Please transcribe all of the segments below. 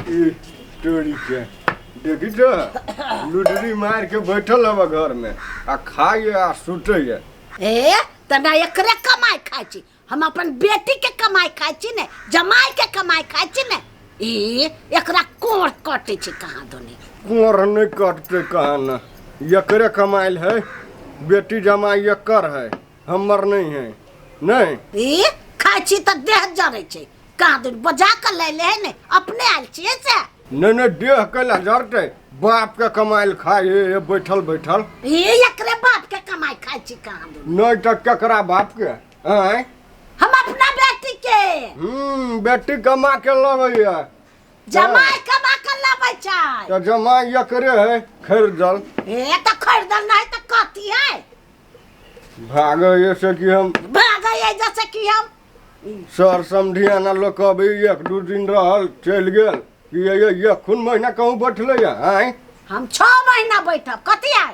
ई तोरी के देखी तो लुडरी मार के बैठल हब घर में आ खाइए आ सुतैए। ए तना एकरे कमाई खाइ छी हम, अपन बेटी के कमाई खाइ छी ने, जमाई के कमाई खाइ छी ने। ई एकरा कोर कटै छै कहाँ दोनी? कोर नहीं कटते कहाँ न, एकरे कमाइल है, बेटी जमाई एकर है, हमर नहीं है। नहीं ई खाइ छी तऽ देह जरै छै कहाँ दिन, बजा कऽ लै ले है ने, अपने आयल छियै से। नहीं नहीं, देह कैला जरते? बाप के कमाइल खाइ है बैठल बैठल। ई एकरे बाप के कमाई खाइ छी कहाँ दिन? नहीं तऽ केकरा बाप के? आँय? हम अपना बेटी के। बेटी कमा के लबैया, जमाई कमा के लबै छै। तऽ जमाई एकरे है खरीदल। ए तऽ खरीदल नहीं तऽ कथी है? भागे ऐसे कि हम भागे है जैसे कि हम सर समधियाना लोग अभी एक दू दिन रहल चलि गेल कि ये एखुन महीना कहूँ बैठले या? आँय? हम 6 महीना बैठब, कथी है?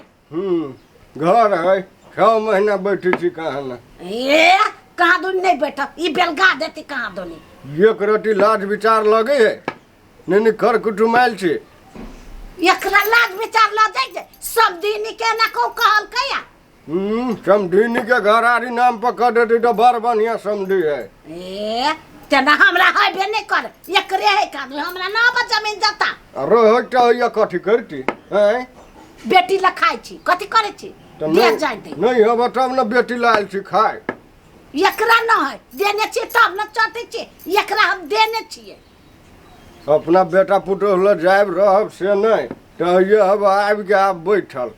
घर है, 6 महीना बैठे छी कहाँ ना। ए कहाँ दूनी नहीं बैठब, ई बेलगा देती कहाँ दूनी। एक रोटी लाज विचार लगे है नहीं नहीं, कर कुटुम आयल छी। एकरा लाज विचार ल जाइ छै सब दिन के ना को कहल कया। समधिनी के घर आरी नाम पर कर देती तो बड़ बढ़िया समधी है। ए तेना हमरा हेबे नहीं कर, एकरे है का हमरा ना बा जमीन जता। रह तो ये कथी करती? हैं? बेटी ला खाइ छी, कथी करै छी? तऽ देह नहीं जाय दे। नहीं हब तब ने बेटी ला आयल छी खाय। एकरा न है देने छी तब न चटै छी, एकरा हम देने छियै। अपना बेटा पुतोह लग जायब रहब से नहीं तऽ ये हब आबि के आब बैठल।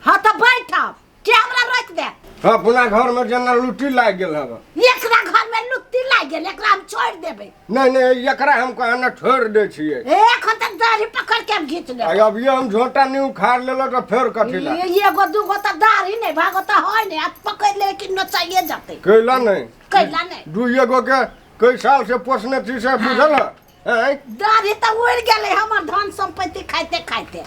हाँ तऽ बैठब के हमरा रोकि दे? अपना घर में जेना लुट्टी लागि गेल हब। एकरा घर में लुट्टी लागि गेल, एकरा हम छोड़ि देबै। नहीं नहीं, एकरा हम कहना छोड़ि दै छियै। ए एखन तक दाढ़ी पकड़ के हम घीच लेबै। आ अब ये हम झोंटा नहीं उखाड़ लेलक तऽ फेर कथी ला? ये एगो दूगो तऽ दाढ़ी नहीं भागो तऽ है नहीं, आब पकड़ लेबै कि नोचाइए जतै। कैला नहीं? कैला नहीं? दुइए गो के कई साल से पोसने छी से बुझल है? आँय? दाढ़ी तऽ उड़ि गेलै हमर धन संपत्ति खाइते खाइते।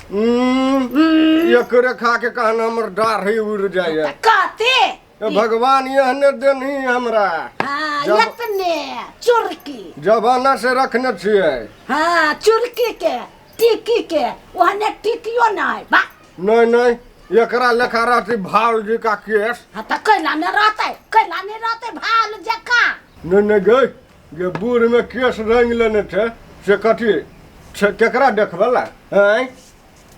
एकरे खा के कहना हमर दाढ़ी उड़ जाइए। तऽ कथी? ए भगवान एहने देनही हमरा। हाँ, इतने चुरकी जमाना से रखने छियै। हाँ, चुरकी के टिकी के ओहने टिकियो नहीं बा। नहीं नहीं, एकरा लेखा रहती भाल जी का केस। हाँ तऽ कैला नहीं रहतै, कैला नहीं रहतै भाल जकाँ। नहीं नहीं गई, जे बूढ़ में केस रंग लेने छै से कथी छै? केकरा देखबला? आँय?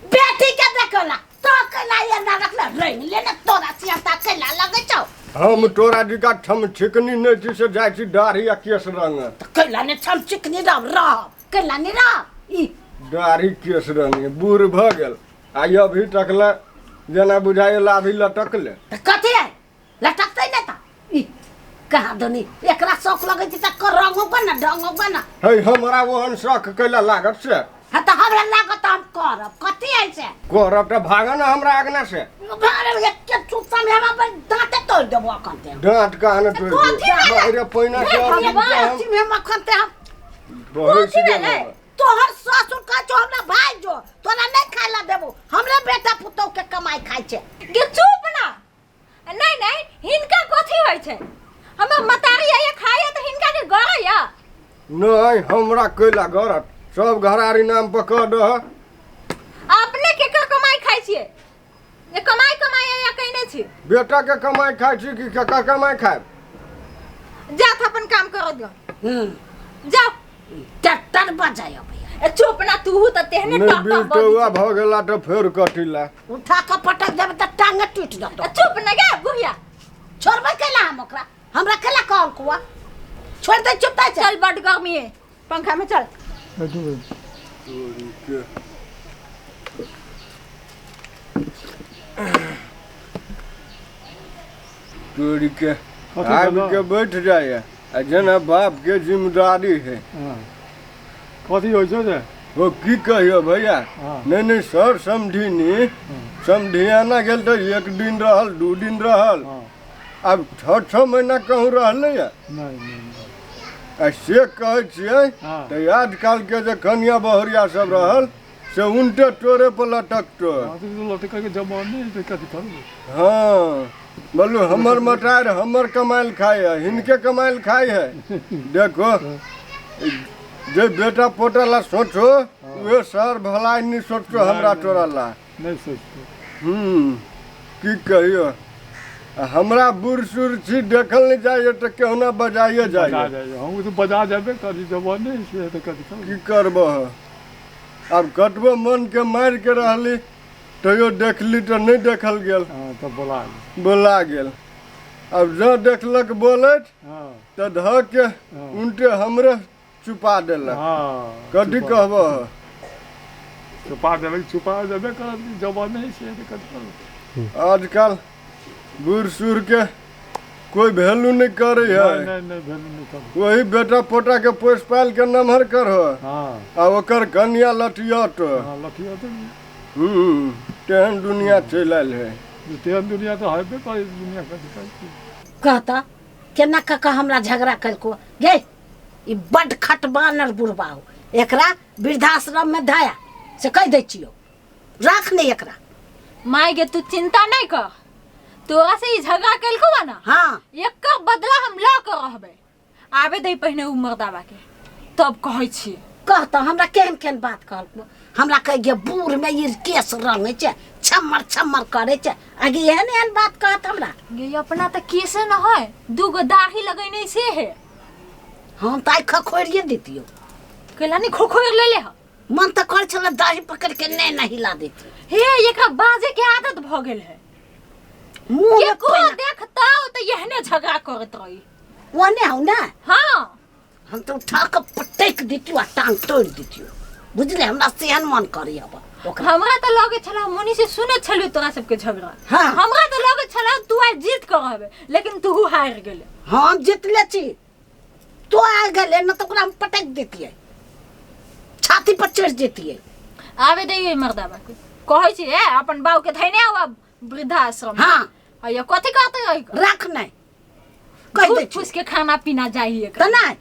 बेटी के देखला तो कैला एना रखले रंग लेने तोरा सियाता कैला लगै छौ? हम तोरा जी का ठम छिकनी नहीं छी से जाइ छी दाढ़ी आ केस रंग। तऽ कैला ने छम चिकनी रहब रहब कैला ने रहब ई दाढ़ी केस रंग बूढ़ भऽ गेल आ अभी तक ले जेना बुझाइए लाभी लटकले। तऽ कथी है लटकतै ने तऽ ई कहाँ दोनी एकरा शौक लगै छै तऽ रंग होगा ना ढंग होगा ना। है हमरा ओहन शौक कैला लागत से? हाँ तऽ हमरा लागत तऽ हम करब, कथी है से? करब तऽ भागऽ ना हमरा आगना से। भागऽ, एके चुस्सा में हम अपन दाँते तोड़ि देबो अखन ते। दाँत कहाँ ने तोड़ि कथी देबो? भेलै? बाहरे पैना से अरे अभी बाप, हम में हम अखन ते हम बहै कथी छी भेलै? तोहर ससुर कहै छौ हमरा भाइ जो, तोरा नहि खाय ला देबो, हमरे बेटा पुतोह के कमाई खाइ छै। गे चुप ना। नहीं नहीं, हिनका कथी होइ छै? हमर मतारी आइए खाइए तऽ हिनका के गरैया। नहीं हमरा कैला गरत, सब घरारी नाम पर कह दह। अपने केकर कमाई खाइ छियै? जे कमाई कमाई या कइने छी? बेटा के कमाई खाइ छी कि केकर कमाई खायब? जात अपन काम करो दियो। जाओ। ट्रैक्टर बजाय अबैया। ए चुप ना तू तऽ तेहने नहीं टक टक बिलटौआ भऽ गेला तऽ फेर कथी ला? उठा के पटक देबै तऽ टांग टूटि जेतौ। ए चुप ना गे बुढ़िया। छोड़बै कैला हम ओकरा? हमरा कैला कहल कुआ? छोड़ दे चुप दे। चल बड गर्मी है, पंखा में चल। तोरी के आबि के बैठ जाइए आ जेना बाप के जिम्मेदारी है। हाँ। कथी होइ छौ जे? ओ की कहियो भैया? हाँ। नहीं नहीं सर समधिनी समधियाना गेल तऽ एक दिन रहल दू दिन रहल, हाँ। आब 6 6 महीना कहूँ रहलै या? नहीं, नहीं, नहीं। आ से कहै छियै हाँ। तऽ आजकल के जे कनिया बहुरिया सब रहल से उनटे तोरे पर लटकतो। हाँ, तऽ लटकै के जमाना नहि तऽ कथी करबै? हाँ बोलू हमर मटार हमर कमाइल खाइ है, हिनके कमाइल खाइ है। देखो जे बेटा पोता ला सोचो उहे सर भलाई नहीं सोचो हमरा तोरा ला। नहीं सोचतो। की कहियो, आ हमरा बूढ़ सूढ़ छी, देखल नहीं जाइए तऽ केहुना बजाइए बजा जाइए। जाइए, हम तऽ बजा जेबे करी, जवाने छियै तऽ कथी करबै। की करबह, आब कतबो मन के मारि के रहली तैयो देखली तऽ नहि देखल गेल। हँ, तऽ बोला गेल। बोला गेल। आब जँ देखलक बोलैत तऽ धऽ के उनटे हमरे चुपा देलक। कथी कहबह? छुपा देलक, छुपा देबे करत, जवाने छियै तऽ कथी करबै। आजकल बूढ़ सूढ़ के कोई वैल्यू नहीं करे है। नहीं नहीं नहीं, वैल्यू नहीं करे। वही बेटा पोता के पोस पाल के नमहर करह। आ ओकर कन्या लटियत। हँ, लठियत। तेहन दुनिया चलि आयल है। तेहन दुनिया तऽ हेबे करै, दुनिया कथी करै। कहता केना कऽ हमरा झगड़ा कलको गे, ई बड खटबानर बुढ़बा हो, एकरा वृद्धाश्रम में धया से कहि दै छियौ, राख नहीं एकरा। माय गे, तू चिंता नहीं कर, तोरा से ई झगड़ा कलको बा ना। हाँ। एकर बदला हम ल के रहबे। आबे दे पहिने उ मर्दाबा के, तब कहै छी। कहता हमरा केहन केहन बात कहलको, हमरा कह गे बूढ़ में ई केस रंगै छै, छम्मर छम्मर करै छै, आगे एहन एहन बात कहत हमरा। गे अपना तऽ केसे न है, दूगो दाढ़ी लगैने से है। हम तऽ आइ खखोरिए दितियौ। कैला नहीं खोखोर ले ले। मन तऽ करै छलै दाढ़ी पकड़ के नहि नहि हिला देतियौ। हे, एकरा बाजे के आदत भऽ गेल है। मुँह में केकरो पहिना- देखतौ तऽ एहने झगड़ा करैत रही। ओने हौ ने। हाँ। हम तऽ उठा कऽ पटकि दितियौ आ टांग तोड़ि दितियौ, बुझले? हमरा सेहन मन करै अब ओकरा। हमरा तऽ लगै छला, मुनि से सुनै छलियौ तोरा सबके झगड़ा। हाँ। हमरा तऽ लगै छला तू आइ जीत के रहबे, लेकिन तू हारि गेले। हम जीतले छी, तो आ गेले न तऽ ओकरा हम पटकि दितियै, छाती पर चढ़ि जैतियै। आबे दैयै मर्दाबा के, कहै छी ए अपन बाऊ के धैने आउ आब वृद्धाश्रम। हाँ। अइयो कथी कहतै अइ? राख नहि कहि दै फूस छी। फूस के खाना पीना जाइए, तऽ नहि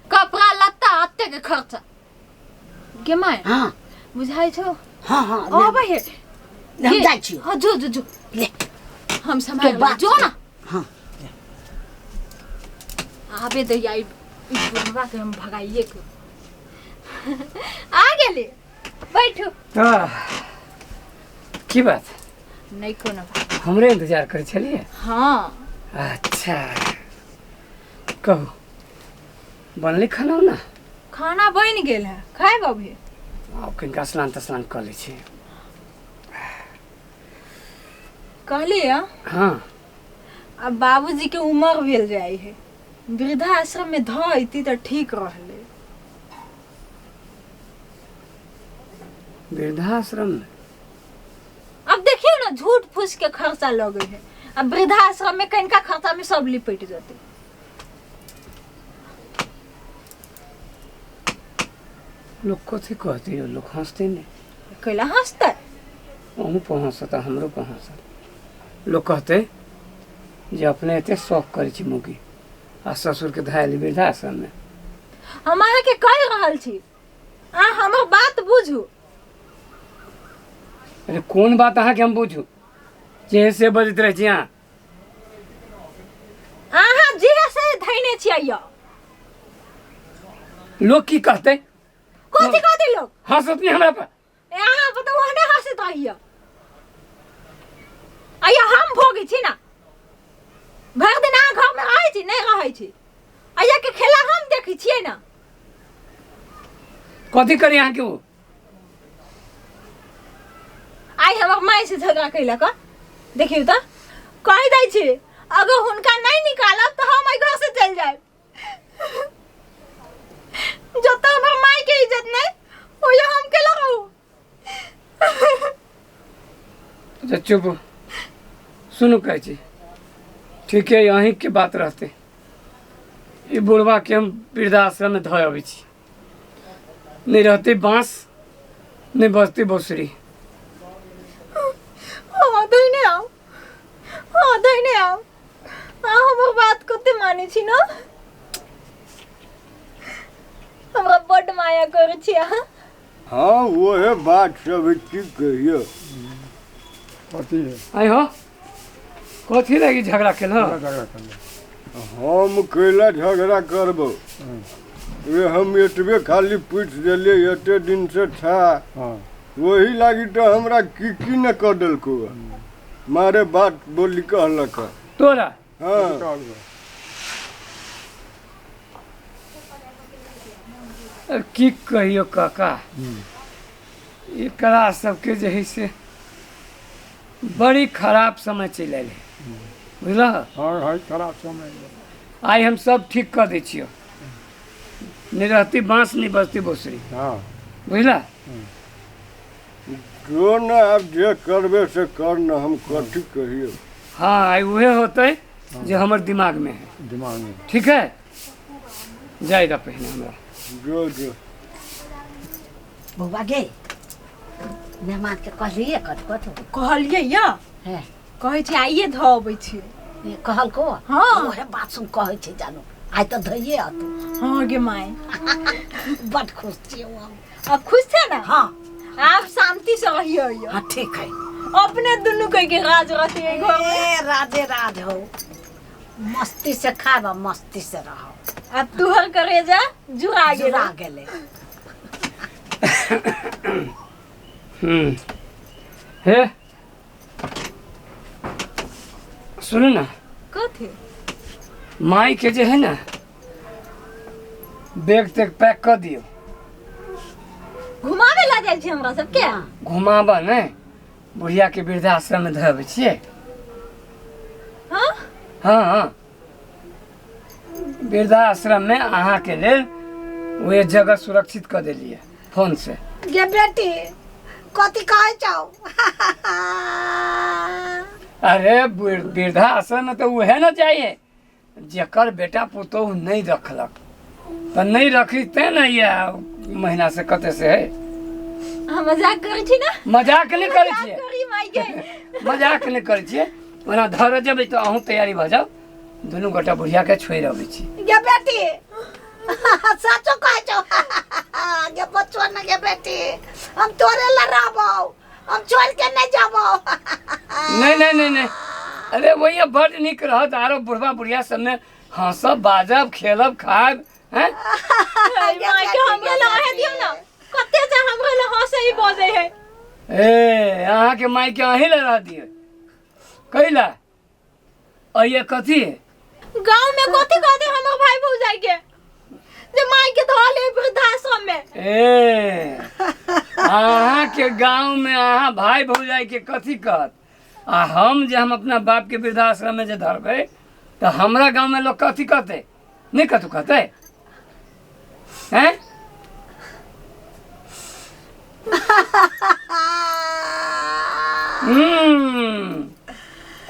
कपड़ा लत्ता अते के खर्चा गे my. हाँ। बुझाइ छौ? हाँ हाँ। अबै हे। हम जाइ छियौ। हाँ, जो जो जो। ले। हम सम्हाल तो बात जो ना। हाँ। आबे दै आई बुढ़वा के हम भगाइए के आ गेली। बैठू। तऽ की बात? नहीं कोनो बात। हमरे इंतजार करै छलियै? हाँ। अच्छा कहू, बनलै खाना उना? खाना बनि गेल है, खायब अभी? आब कनिका स्नान तस्नान कऽ लै छी। कहलियै। हाँ। अब बाबूजी के उम्र भेल जाइ है, वृद्धाश्रम में धऽ अयती तऽ ठीक रहलै। वृद्धाश्रम में? अब देखियौ ना, झूठ फूस के खर्चा लगै है। अब वृद्धाश्रम में कनिका खर्चा में सब लिपटि जेतै। लोग कथी कहते यौ? लोग हंसते ने। कैला हंसतै? अहूँ पर हंसत, हमरो पर हंसत। लोग कहते जे अपने एते शौक करै छी मुगी आ ससुर के धरायल वृद्धाश्रम में। हम अहाँके कहि रहल छी, अहाँ हमर बात बुझू। अरे कोन बात अहाँके हम बुझू? जे से बजैत रहै छी अहाँ। अहाँ जे से धैने छियै यौ। लोग की कहते? कथी कहते लोग? हंसत नहीं हमरा पर। ए अहाँ पर तऽ ओहने हंसैत रहियै। अइया हम भोगै छी ना, भरि दिन अहाँ घरमे रहै छी नहि रहै छी, अइया के खेला हम देखै छियै ना। कथी करी अहाँके ओ? आइ हमर माय से झगड़ा कैलक, देखियौ तऽ कहि दै छी अगर हुनका नहीं निकालब तऽ हम एहि घर से चलि जायब। जतऽ हमर माय के इज्जत नहीं ओहिया हम केला रहू। अच्छा चुप, सुनू कहै छी, ठीक है अहीं के बात रहते, ई बुढ़वा के हम वृद्धाश्रम में धऽ अबै छी, नहीं रहते बांस नहीं बजते बौसरी। हाँ धैने आउ, हाँ धैने आउ। अहाँ हमर बात कते मानै छी ना, हमरा बड्ड माया करै छी अहाँ। हाँ वहे बात सब की कहियो। कथी है? आई हो कथी लागी झगड़ा केलहो? झगड़ा केलहो? हम कैला झगड़ा करबो? वे हम एतबे खाली पूछि देलियै एते दिन से था। हाँ। वही लागी तो हमरा की की न कऽ देलको मारे बात बोली कहलक। तोरा? हाँ। अब की कहियो काका, एकरा सबके जे है से बड़ी खराब समय चलि आयल है, बुझलह? हाँ है खराब समय है। आइ हम सब ठीक कऽ दै छियौ, नहि रहती बाँस नहि बजती बोसरी। हाँ। बुझलह? जो न आब जे करबे से कर न, हम कथी कहियो। हाँ आइ उहे होतै जे हमर दिमाग में है। दिमाग में। ठीक है, जाएगा पहिने हमरा। जो जो बौआ गे, मेहमान के कहलिए कथ कथ? कहलियै या। हे। कहै छै आइए धऽ अबै छी। ई कहलको? हाँ। ओहे बात सुन कहै छै जानो, आइ तऽ धइए अतौ। हाँ गे माय। बड खुश छियै हम। अब खुश छै ना? हाँ। आप शांति से रहियो। हाँ ठीक है। अपने दुनू कह के राज रहते है घर में। ए राजे राज हो, मस्ती से खाब आ मस्ती से रहो। अब तुहर करेजा जुड़ा गेल। जुड़ा गेलै। हे सुनू ना। कथी? माई के जे है ना बैग तैग पैक कर दियो। घुमावे ला जाइ छी हमरा सबके? घुमाबा नहीं, बुढ़िया के वृद्धाश्रम में धरबै छियै। हाँ? हाँ हाँ, वृद्धाश्रम में अहाँ के लेल वह जगह सुरक्षित कर देलियै फोन से। गे बेटी कथी कहै छौ? अरे वृद्धाश्रम में तो उहे न चाहिए जेकर बेटा पुतोह नहीं रखलक, तो नहीं रखी ते न ये महीना से कते से है। हम मजाक करै छी ना? मजाक नहीं करै मजाक छियै। करी माई के। मजाक नहीं करै छियै, ओना धर जेबै तऽ अहूँ तैयारी भऽ जाउ, दुनू गोटा बुढ़िया के छोड़ि अबै छी। गे बेटी सचो कहै छौ? गे बचवा न गे बेटी, हम तोरे ला रहबौ, हम छोड़ के नहीं जाबौ। नहीं नहीं नहीं नहीं, अरे वही बड़ नीक रहत, आरो बुढ़वा बुढ़िया सबमे हँसब बाजब खेलब खायब हैं। माई के हमरे ला रहे दियौ ना, कते जे हमरे ला हंसै बजै है। ए अहाँ के माई के अहीं ला रह दियौ, कैला अइये कथी है? गांव में कथी कहते हमर भाई भौजाई के जे माई के धऽ ले वृद्धाश्रम में। ए अहाँ के गांव में अहाँ भाई भौजाई के कथी कहत, आ हम जे हम अपना बाप के वृद्धाश्रम में जे धरबै तऽ हमरा गांव में लोग कथी कहते? नहीं कथू कहते हैं?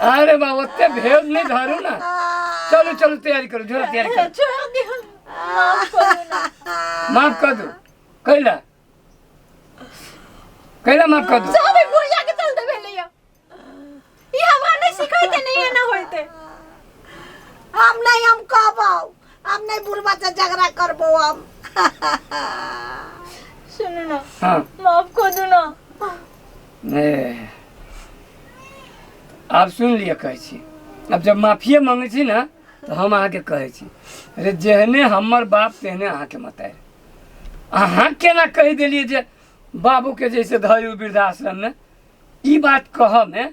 अरे बा ओते भेद नहीं धरू ना, चलो चलो तैयारी करो, झोरा तैयारी करो। छोड़ दियौ, माफ करू ना। माफ कर दो? कैला कैला माफ कर दो? सब ई बुढ़िया के चलते भेलैया, ई हमरा नहीं सिखैते नहीं एना होइते। हम नहीं, हम कहबौ, हम नहीं बुढ़वा से झगड़ा करबौ हम। सुनू ना। हाँ। माफ कर दू ना। ए, आब सुन लिअ कहै छी, आब जब माफिए मांगै छी ना तऽ हम अहाँके कहै छी, अरे जेहने हमर बाप तेहने अहाँके मतारि। अहाँ केना कहि देलियै जे बाबूके जैसे धरू वृद्धाश्रम में? ई बात कहऽमे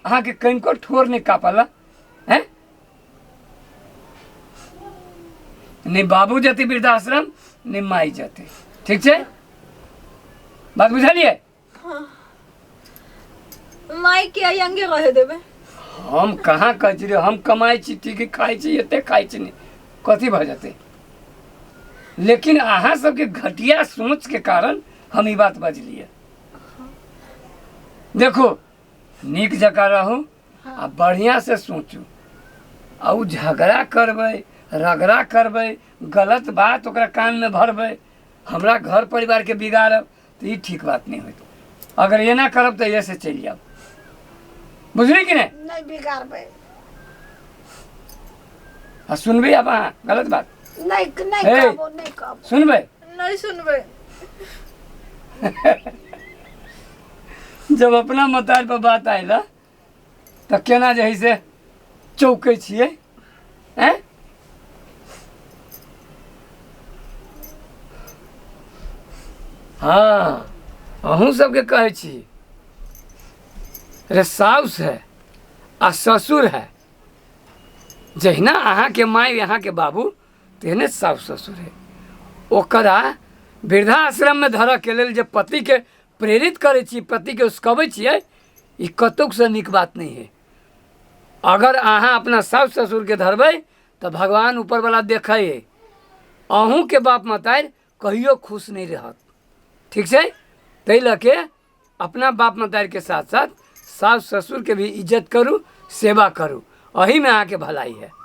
अहाँके कनिको ठोर नहि कापल हैं? नहि बाबू जेतै वृद्धाश्रम नहि माइ जेतै, ठीक छै? बात बुझलियै? माई के अंगे रहे देबै। हम कहाँ कहै छी रे, हम कमाइ छी ठीक, खाइ छी एते खाइ छी नहि कथी भऽ जेतै, लेकिन अहाँ सबके घटिया सोच के कारण हम ई बात बजलियै। देखो नीक जकाँ रहू आ बढ़िया से सोचू, आ उ झगड़ा करबै रगड़ा करबै गलत बात ओकरा कान में भरबै, हमरा घर परिवार के बिगाड़ब तऽ ई ठीक बात नहीं होत। अगर एना करब तऽ एसे चलि जाब, बुझली कि नहीं? नहीं बिगाड़बै। आ सुनबै आब अहाँ गलत बात? नहीं नहीं कहबो, नहीं कहबो। सुनबै? नहीं सुनबै। जब अपना मतार पर बात आयल तऽ केना जे है से चौकै छियै हैं? हँ, अहूँ सबके कहै छी, रे साउस है आ ससुर है, जहिना अहाँके माय अहाँके बाबू तेहने साउस ससुर है। ओकरा वृद्धाश्रममे धरऽके लेल जे पतिके प्रेरित करै छी, पतिके उसकबै छियै, ई कतौसँ नीक बात नहि है। अगर अहाँ अपना साउस ससुरके धरबै तऽ भगवान ऊपरवला देखै है, अहूँके बाप महतारि कहियो खुश नहि रहत। ठीक छै? ताहि लऽ के अपना बाप महतारिके साथ साथ साउस ससुरके भी इज्जत करू, सेवा करू, एहिमे अहाँके भलाइ है।